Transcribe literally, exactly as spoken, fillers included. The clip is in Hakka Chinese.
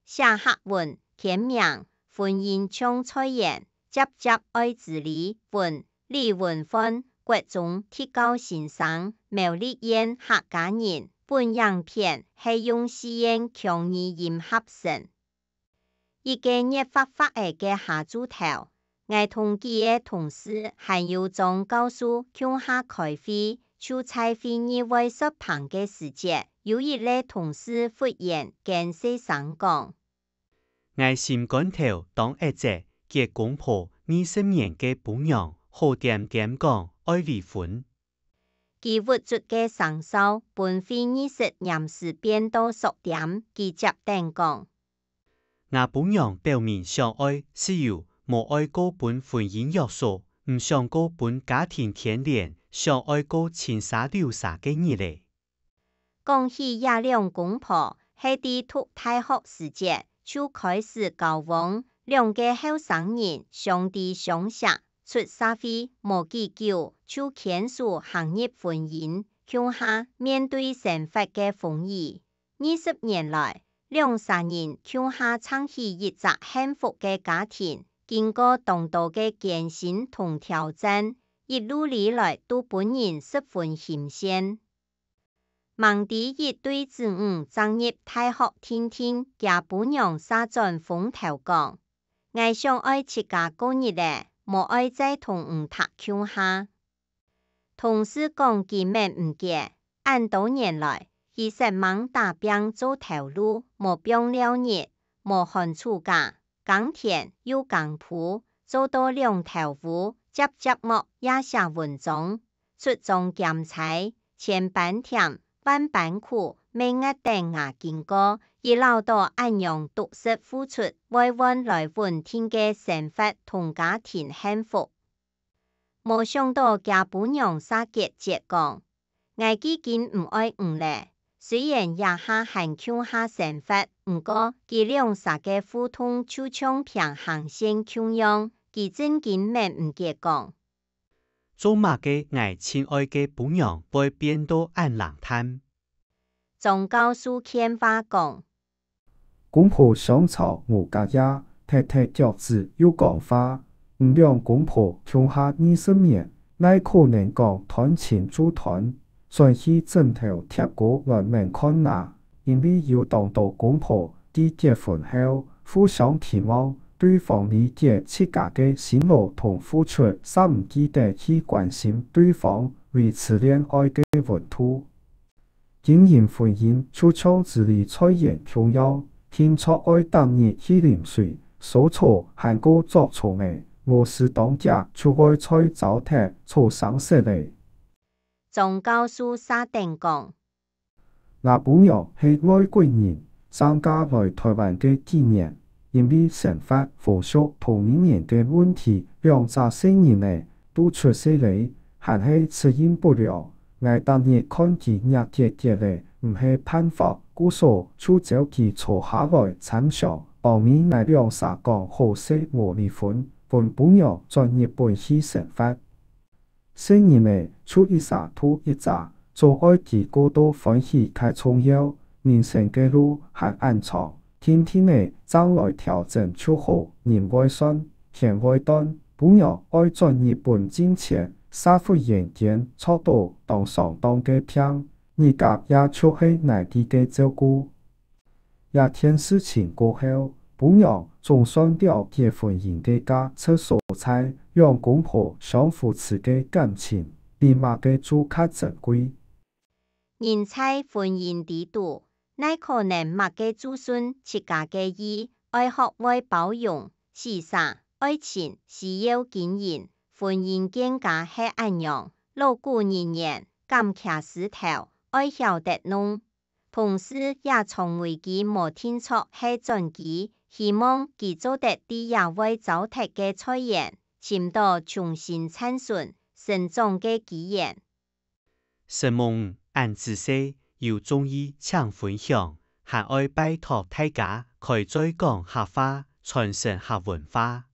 寫客文、簽名，婚姻像菜園，輒輒愛處理。文、李文煥，國中特教先生，苗栗縣客家人，本影片係用四縣腔語音合成。一個熱發發仔个下晝頭，𠊎同幾個同事還有莊教授共下開會，就在會議會煞棚个時節，有一個同事忽然間細聲講：「𠊎心肝頭當鬱卒，結公婆二十年个餔娘好恬恬講愛離婚。」佢鬱卒个聲嗽分會議室黏時變到縮恬，佢接等講：「吾餔娘表面上愛自由，無愛過分婚姻約束，毋想過分家庭牽連，想愛過親儕尞儕个日仔。」講起這兩公婆，係在讀大學時節就開始交往，兩個後生人相知相惜，出社會無幾久就牽手行入婚姻，共下面對生活个風雨。二十年來，兩儕人共下撐起一隻幸福个家庭，經過當多个艱辛同挑戰，一路以來都分人十分欣羨。 吂知一對子女正入大學定定，厥餔娘煞轉風頭講：「𠊎想愛自家過日仔，無愛再同你搭共下。」同事講佢搣毋結，恁多年來，佢煞猛打拚做頭路，無放尞日，無寒暑假， 耕田又耕圃，做到兩頭烏，輒輒莫夜寫文章，出張兼差，千般甜，萬般苦，乜齧等吾經過，佢恅到恁樣獨食付出，會換來穩定个生活同家庭幸福。 無想到厥餔娘煞決絕講：「𠊎既經毋愛你了。」雖然這下還共下生活，毋過佢兩儕个互動就像平行線共樣，佢正經搣毋結講：「做麼个𠊎親愛个餔娘會變到恁冷淡？」 莊教授勸話講：「公婆相吵無隔夜，踢踢腳趾又講話。你兩公婆共下二十年，哪可能講斷親就斷？轉去枕頭貼高來愐看啊！」因為有當多公婆在結婚後互相期望對方理解自家个辛勞同付出，煞毋記得去關心對方，維持戀愛个溫度。 經營婚姻就像治理菜園共樣，定著愛逐日去淋水、掃草還過捉蟲仔，無時當遽就會再燥忒、燥生黍咧。莊教授續等講：「吾餔娘係外國人，正嫁來臺灣个幾年，因為生活、風俗同語言个問題，兩儕細人仔 都出世咧，還係適應不良。𠊎逐日看佢齧結結咧，毋係辦法，故所就招佢坐下來參詳，幫你𠊎兩儕講好勢無離婚，分餔娘轉日本去生活。細人仔就一儕渡一儕，總愛佢過到歡喜較重要。人生个路還恁長，定定仔正來調整就好。人會散，天會斷，餔娘愛轉日本進前，煞忽然間著到當上當个病，日甲也就係𠊎兜个照顧。」 這件事情過後，餔娘總算了解婚姻个價值所在，兩公婆相扶持个感情，比麼个都較珍貴。人在婚姻裡肚，哪可能麼个就順自家个意，愛學會包容、取捨，愛情需要經營，婚姻更加係恁樣。老古人言：「敢徛石頭，愛曉得弄。」 同時也常為佢無定著係轉機，希望佢做得在這會燥忒个菜園，尋著重新燦筍、生長个機緣。承蒙你恁仔細，有中意請分享，還愛拜託大家開嘴講客話，傳承客文化。